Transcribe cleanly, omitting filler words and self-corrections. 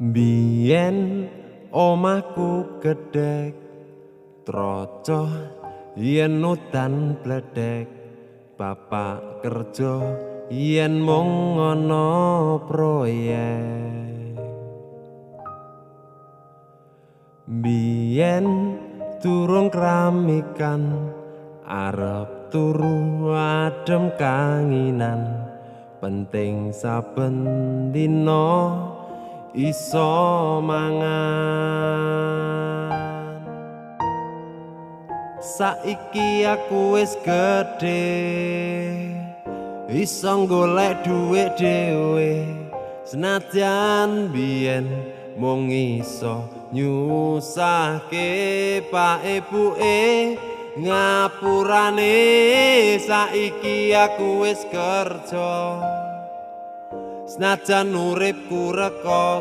Biyen omahku gedhek, trocoh yen udan bledek. Bapak kerja yen mung ana proyek. Biyen durung kramikan, arep turu adem kanginan. Penting saben dina iso mangan. Saiki aku wis gedhe, iso golek dhuwit dhewe. Senajan biyen mung iso nyusahke pak ibuke, ngapurane saiki aku wis kerja. Senajan uripku rekoso.